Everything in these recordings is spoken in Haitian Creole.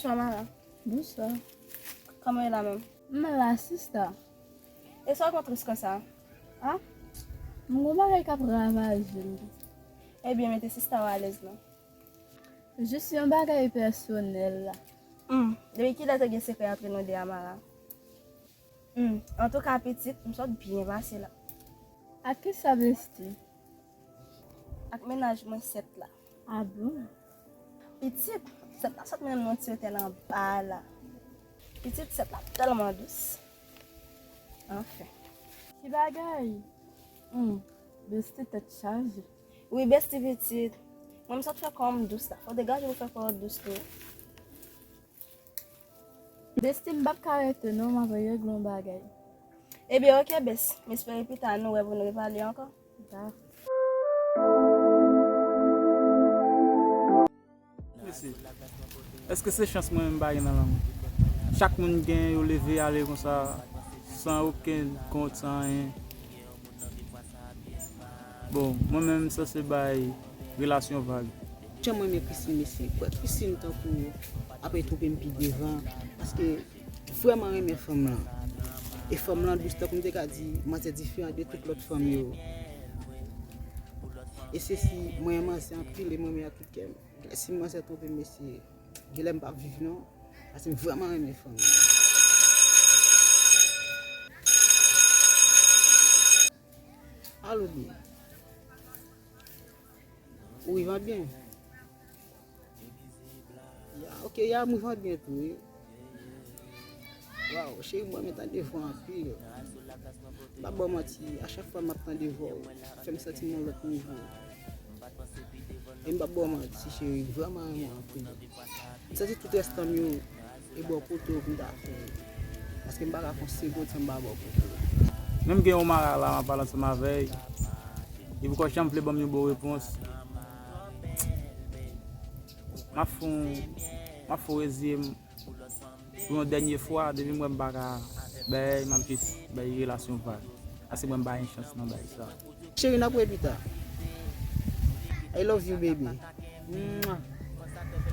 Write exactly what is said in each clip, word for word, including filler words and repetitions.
Bonswa, Mara. Bonswa. Kòman w ye la menm? M la, sista. E sa w gen w tris konsa? A? M gon bagay k ap ravaje m. Ebyen, mete sista w alèz non. Jis yon bagay pèsonèl la. Hmm, depi kilè te gen sekrè antre nou de a, Mara? Hmm, antouka, pitit, m sot byen pase la. Ak kisa, besti? Ak mennaj mwen, Sèt la. A bon? Pitit, Sèt la sot mennen m nan ti otèl anba la. Pitit, Sèt la tèlman dous. Anfen. Ki bagay? Hmm, besti tèt chaje. Wi, besti pitit. Mwen, m sot fè kò m dous la. Fò w degaje pou fè kò w dous tou. Besti, m p ap ka rete non, m ap regle yon bagay. Ebyen, oke, bes. M espere pita nou wè pou nou repale ankò. Dakò. Mesye, èske se chans mwen menm m pa gen nan lanmou? Chak moun gen, yo leve ale konsa, san okenn kont, san anyen. Bon, mwen menm m sanse bay relasyon vag. Jan mwen renmen Christine, mesye. Kwè Christine tankou ap retwouve m pi devan, paske vrèman renmen fanm lan. E fanm lan dous, tankou m te ka di, manzè diferan de tout lòt fanm yo. E se si mwen renmen manzè anpil e mwen renmen ak tout kè m. Si manzè twonpe m, mesye, genlè m p ap viv non. Paske m vrèman renmen fanm nan. Alo, babe. Ou vivan byen? Ya, ok, ya, m vivan byen tou, wi. Waw, cheri, mwen renmen tande vwa w anpil. M p ap ba w manti, a chak fwa m ap tande vwa w, fè m santi m nan lòt nivo. E m p ap ba w manti, cheri, m vrèman renmen w anpil. M santi tout rès tan m yo e bò kote w pou m ta fè. Paske m pa ka fè yon segonn san m pa bò kote w. Menm gen yon mara la, m ap pale ansanm avè l. Li poko janm vle ban m yon bon repons. M ap fè yon, m ap fè w reziye m pou yon dènye fwa, depi m wè m pa ka bay, m ap jis bay relasyon vag. Paske mwen m pa gen chans nan bay sa. Cheri, n ap wè pita. I love you, baby. Mwah.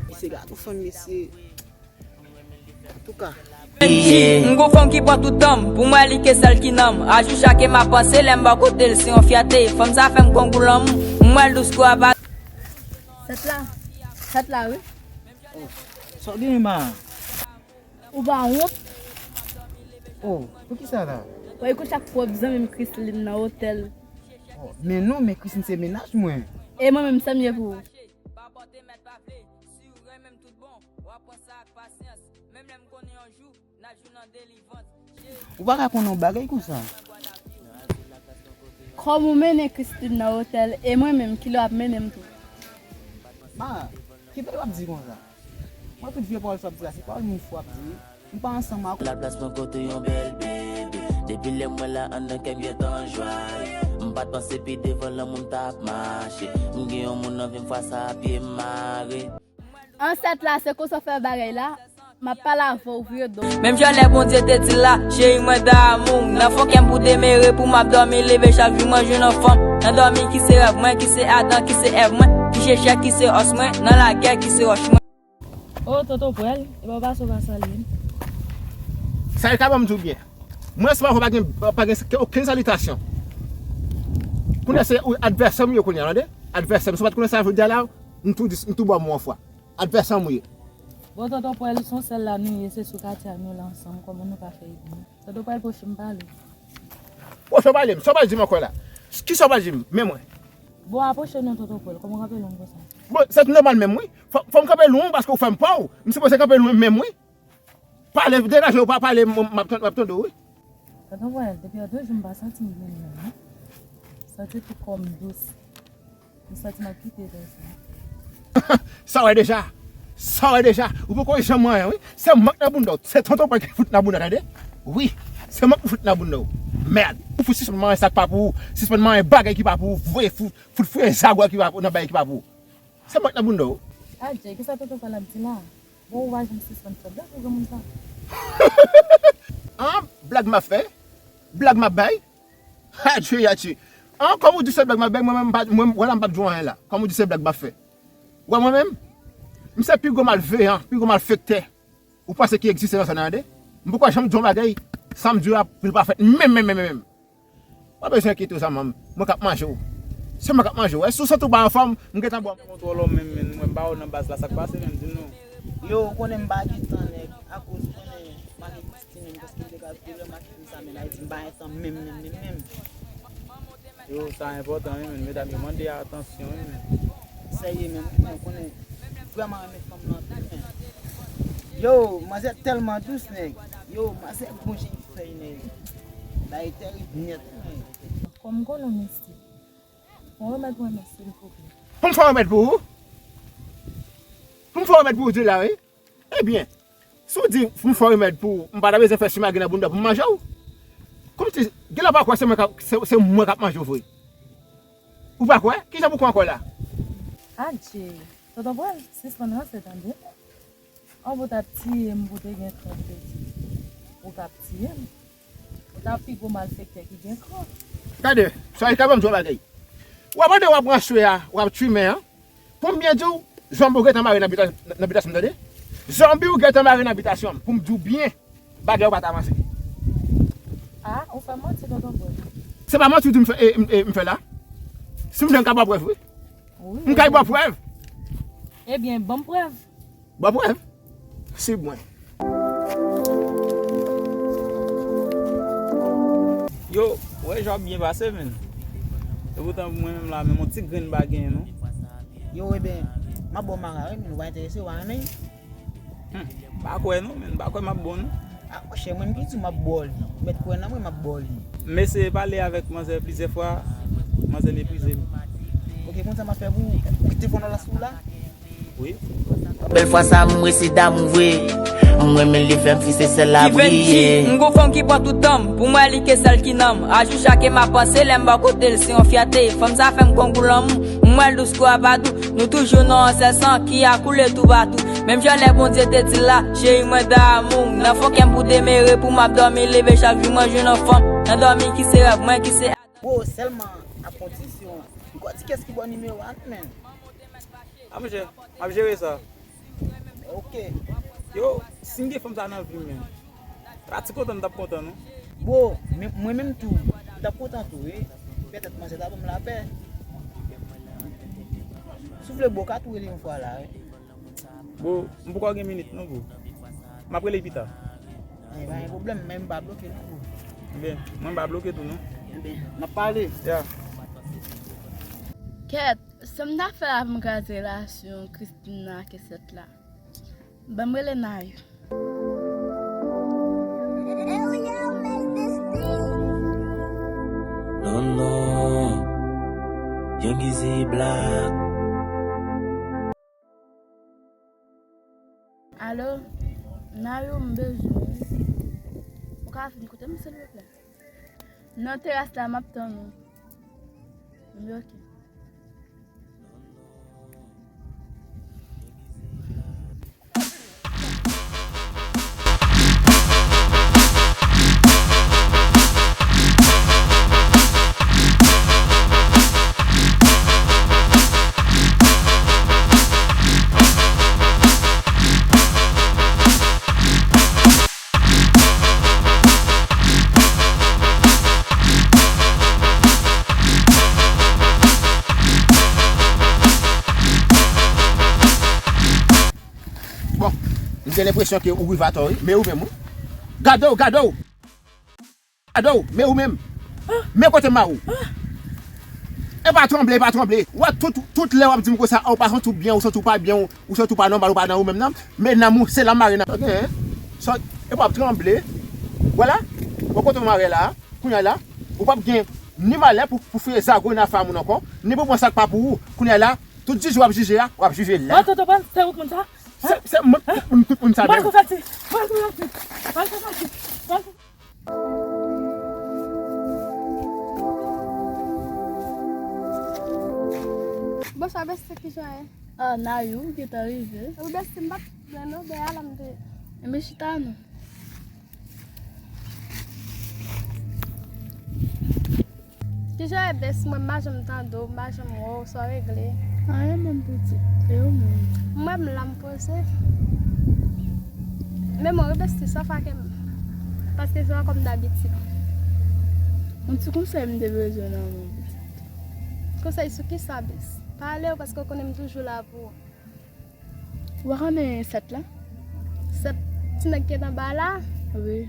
Mesye, gade yon fanm, mesye. Antouka. M gon fanm ki pran tout tan m, pou mwen li ke sèl ki nan m. A jou chak e m ap panse lè m bò kote l, se yon fyète. Fanm sa fè m gon gou lanmou, m wè l dous kou apa. Sèt la, sèt la, wi. Oh, sa w genyen, ma? Ou pa wont? Oh, poukisa la? Wè, ekout chak pwòp zanmi m Christine nan otèl. Oh, men non, men Christine se mennaj mwen. E mwen menm, sa m ye pou ou? Ou pa ka konn yon bagay konsa. Kòm ou mennen Christine nan otèl, e mwen menm, kilè w ap mennen m tou? Ma, ki bagay w ap di konsa? Mwen, tout vye pawòl sa w ap di la, se pawòl moun fou ap di wi. M pa ansanm ak ou. Laplas mwen kote yon bèl bebe. Depi lè m wè l la anndan kè m gentan jwaye. M pa t panse pi devan lanmou m t ap mache. M gen yon moun nan vi m fwa sa pye m mare. Ansèt la, se konsa w fè bagay la. M ap pale avè w vre don. Menm jan lè Bondye te di l la, cheri mwen damou. Nan fon kè m pou demere pou m ap dòmi leve chak jou mwen jwenn yon fanm. Nan dòmi ki se rèv mwen, ki se Adan, ki se Èv mwen, ki se chè, ki se òs mwen, nan lagè ki se wòch mwen. Oh, tonton Pwèl, e pa w pase w pa salye m? Sa e ka ban m di w byen. Mwen, ansanm avè w pa gen, pa gen okenn salitasyon. Kounye a se ou advèsè m yo kounye a, tande? Advèsè m, si w pa t konnen sa jodi a la, m tou di, m tou ba w mo an fwa. Advèsè m ou ye. Bon, tonton Pwèl, se yon sèl la nou ye, se sou katye a nou la ansanm, kòman nou pa fè ede nou? Tonton Pwèl, pwoche m pale w. Pwoche w pale m, sa w pral di m ankò la? Kisa w pral di m? Men mwen. Bon, apwoche non, tonton Pwèl, kòman w kanpe lwen konsa? Bon, se nòmal menm wi. Fò, fò m kanpe lwen paske w fè m pa w. M sipoze kanpe lwen menm wi. Pale, degaje w, pa pale, m, m ap tan-, m ap tande w wi. Tonton Pwèl, depi yon de jou m pa santi m byen menm non. Santi tout kò m dous. M santi m ap kite tè sa. Sa w wè deja? Sa w wè deja? Ou poko janm anyen wi. Se mank nan bounda w. Se tonton Pwèl ki fout nan bounda, tande? Wi, se mank pou fout nan bounda w. Mèd. Ou fout sispann manyen sa k pa pou ou. Sispann manyen bagay ki pa pou ou. Voye fout, fout fouye zagwa ki pa pou, nan bagay ki pa pou ou. Se mank nan bounda w. Adje, kisa tonton Pwèl ap di la? Bon, ou pa janm sispann fè blag ou granmoun sa. An, blag m ap fè? Blag m ap bay? Adje, adje. An, kòm ou di se blag m ap bay, mwen menm, m pa, mwen, wè la, m p ap di w anyen la. Kòm ou di se blag m ap fè. Wè mwen menm? M se pi gwo malveyan, pi gwo malfektè. ou panse ki egziste nan zòn nan de? M poko janm di yon bagay, sa m di w la, pou l pa fèt menm, menm, menm, menm. Pa bezwen enkyete w, zanmi m. Mwen k ap manje w. Se mwen k ap manje w. Èske w santi w pa anfòm? M gentan bò. Mwen twò lòm menm, menm. Mwen ba w nan baz la, sa k pase menm, di m non. Yo, ou konnen m pa gen tan, nèg, akoz ou konnen m pa gen ti menm, paske m te ka vin lè m ak fi m sa, menm Ayiti, m pa gen tan menm, menm, menm, menm. Yo, sa enpòtan, wi, menm. Medam yo mande atansyon, wi, menm. Serye, menm, wi, menm, ou konnen, m vrèman renmen fanm lan anpil, menm. Yo, manzè tèlman dous, nèg. Yo, manzè gon jan fèy, nèg. Bagay terib nèt, wi, nèg. Kòm konnen w mesye. Yon remèd pou mwen, silvouplè. Pou m fè yon remèd pou ou? Pou m fè yon remèd pou ou, di la, wi. Ebyen, si w di pou m fè yon remèd pou ou, m pa ta bezwen fè simagri nan bounda pou m manje w. Kòmsi, genlè w pa kwè se mwen k ap, se, se mwen k ap manje w vre. Ou pa kwè? Kijan pou kwè ankò la? Adje, tonton Pòl, sispann ranse tande. Anvan w t ap tiye m pou w te gen kran, w te di ou t ap tiye m. Ou t ap pi gwo malfektè ki gen kran. Gade, sa e ka ban m di w yon bagay. W ap ande w ap ranse a, w ap twi men an. Pou m byen di w, zonbi w gentan mare nan bita-, nan bitasyon m, tande? Zonbi w gentan mare nan bitasyon m, pou m di w byen, bagay ou pa t avanse. A, ou fè manti, tonton Pòl. Se pa manti w di m fè, e, e, m fè la? Si m vle, m ka ba w prèv, wi. Wi, m ka ba w prèv. Ebyen, ban m prèv. Ba w prèv? Swiv mwen. Yo, wè jan w ap byen pase, menm. Epoutan, mwen menm la, menm yon ti grenn pa genyen, non. Yo, ebyen, m ap ba w mara, wi, men ou pa enterese, ou pa renmen. Hmm, m pa kwè, non, menm, m pa kwè m ap bon, non. A, monchè, mwen menm ki di w m ap ba w li. Ou mèt kwè nan mwen, m ap ba w li. M eseye pale avèk manzè plizyè fwa, manzè meprize m. Oke, konsa m ap fè pou ou. Ou kite fon nan las ou la? Wi. Bèl fwa sa m resi damou vre. M renmen li fè m fi se sèl la briye. M gon fanm ki pran tout tan m, pou mwen li ke sèl ki nan m. A jou chak e m ap panse lè m bò kote l se yon fyète. Fanm sa fè m gon gou lanmou, m wè l dous kou apadou. Nou toujou nan yon sèl san ki a koule toupatou. Menm jan lè Bondye te di l la, cheri mwen damou. Nan fon kè m pou demere, pou m ap dòmi leve chak jou mwen jwenn yon fanm. Nan dòmi ki se rèv mwen, ki se. Bro, sèlman a kondisyon. Ou ka di kès ki ba w nimewo a, menm. A, monchè, m ap jere sa. Oke. Yo, si m gen fanm sa nan vi m, menm. Pa ti kontan, m t ap kontan, non. Bro, men, mwen menm tou, m t ap kontan tou, wi. Petèt manzè ta ban m lapè. Si w vle, bro, w ka tou rele yon fwa la, wi. Bro, m poko gen minit, non, bro. M ap rele pita. E pa gen pwoblèm, men m pa bloke non, bro. Ebyen, mwen m pa bloke tou, non. Ebyen, n ap pale. Ya. Kèt, sa m ta fè avè m kraze relasyon Christina ak Sèt la? Ban m rele Nayou. Non, non. Young Easy Black. Alo, Nayou, m bezwen w wi. Ou ka vin kote m, silvouplè? Nan teras la, m ap tann ou. Wi, oke. Bon, m gen lenpresyon ke ou rive atò, wi. Men ou menm, wi. Gade w, gade w! Gade w, men ou menm. Men kote m ba ou. E pa tranble, e pa tranble. Ou wè tout, tout lè w ap di m konsa, ou pa santi w byen, ou santi w pa byen, ou, ou santi w pa nòmal, ou pa nan ou menm nan. Men nanm ou, se la mare nan. Ok, hein? Sa, e pa ap tranble. Vwala. Ou kote w mare la, kounye a la, ou p ap gen ni malè pou, pou fouye zago nan afè a moun ankò, ni pou pran sa k pa pou ou. Kounye a la, tout jije w ap jije a, w ap jije la. Mwen tonton Pòl, se ou k moun sa? Se, se mwen, mwen, mwen, mwen sa menm. Mwen konfèti, mwen konfèti, mwen konfèti, mwen konfèti. Bonswa, bèste, kijan w ye? Ah, Nayou, ou gentan rive. Wi, bèste, m pa t byen non, dèyè a la m te ye. Enben, chita non. Kijan w ye, bèste? Mwen, m pa janm tande w, m pa janm wè w, sa w regle? Anyen menm, pitit, e ou menm? Mwen, m la, m poze. Men mwen wi besti, sa fake m. Paske se pa kòm dabitid. Yon ti konsèy m te bezwen nan men w pitit. Konsèy sou kisa, bes? Pale w, paske w konnen m toujou la pou ou. Ou pa konnen Sèt la? Sèt, ti nèg ki anba la? Wi.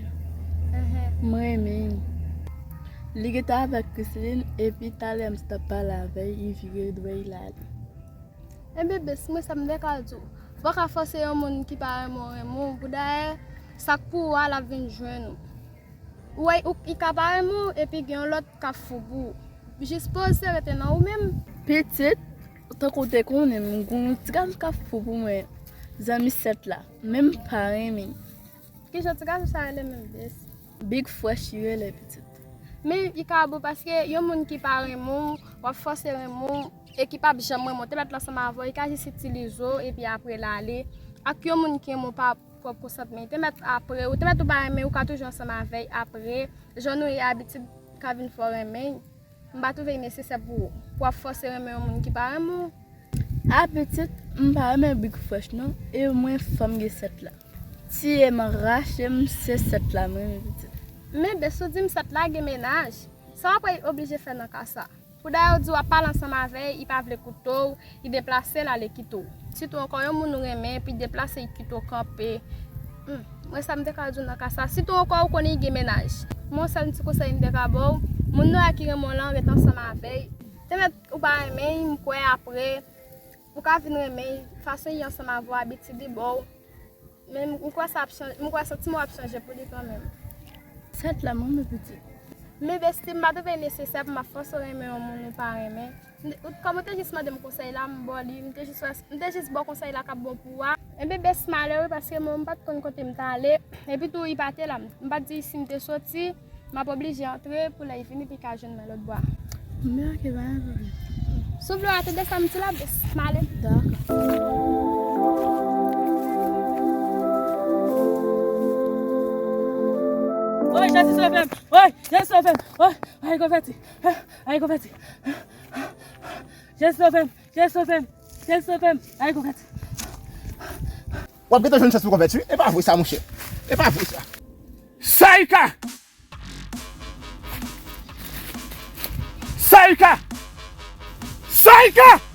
Enhen. M renmen l. Li gentan avèk Chrisline, epi talè m t ap pale avè l, li vire dwèt li ale. Enben bes, mwen sa m te ka di w. Ou pa ka fòse yon moun ki pa renmen w renmen w. Poudayè, sa k pou ou a, l ap vin jwenn ou. Ou wè, ou, li ka pa renmen w, epi gen yon lòt k ap fou pou ou. Jis poze, rete nan ou menm. Pitit, tankou w te konnen, m gen yon ti gason k ap fou pou mwen, zanmi Sèt la, men m pa renmen l. Kijan ti gason sa rele menm, bes? Big Fresh li rele, pitit. Men li ka bon paske yon moun ki pa renmen w, w ap fòse renmen w, e ki p ap janm renmen w, te mèt ansanm avè w, li ka jis itilize w, epi apre l ale. Ak yon moun ki renmen w pa pwòp konsantman, li te mèt apre, ou te mèt ou pa renmen, ou ka toujou ansanm avè l apre. Jan nou ye abitid ka vin fè w renmen l. M pa twouve l nesesè pou, pou w ap fòse renmen yon moun ki pa renmen w. A pitit, m pa renmen Big Fresh non, e mwen fanm gen Sèt la. Tiye m, rache m, se Sèt la m renmen pitit. Men bes, ou di m Sèt la gen mennaj. Sa w ap oblije fè nan ka sa? Poudayè, ou di w ap pale ansanm avè l, li pa vle koute w, li deplase l ale kite w. Sitou ankò yon moun ou renmen, epi deplase l kite w kanpe. Hmm, mwen sa m te ka di w nan ka sa. Sitou ankò ou konnen li gen mennaj. Mwen sèl ti konsèy m te ka ba w, moun nan ki renmen w lan, ret ansanm avè l. Te mèt ou pa renmen l, m kwè apre, ou ka vin renmen l, fason li ansanm avè w, abitid li ba w. Men m kwè sa ap chanje, m kwè santiman w ap chanje pou li kanmenm. Sèt la m renmen pitit. Men besti, m pa twouve l nesesè pou m ap fòse w renmen yon moun ou pa renmen. M te, ou, kòm ou te jis mande m konsèy la, m ba w li, m te jis wè, m te jis ba w konsèy la k ap bon pou ou a. Enben bes, m ale wi, paske mwen m pa t konn kote m t ale. Epi tou, li pa te la. M pa t di si m te soti, m ap oblije antre pou lè l vini, pou l ka jwenn mwen lòt bò a. Men oke, pa gen pwoblèm. Si w vle w a tande sa m di la, bes, m ale. Dakò. Oy, Jezi sove m! Oy, Jezi sove m! Oy, ay konvèti! Ay konvèti! Jezi sove m! Jezi sove m! Jezi sove m! Ay konvèti! W ap gentan jwenn chans pou konvèti wi. E pa vre sa, monchè. E pa vre sa. Saïka! Saïka! Saïka!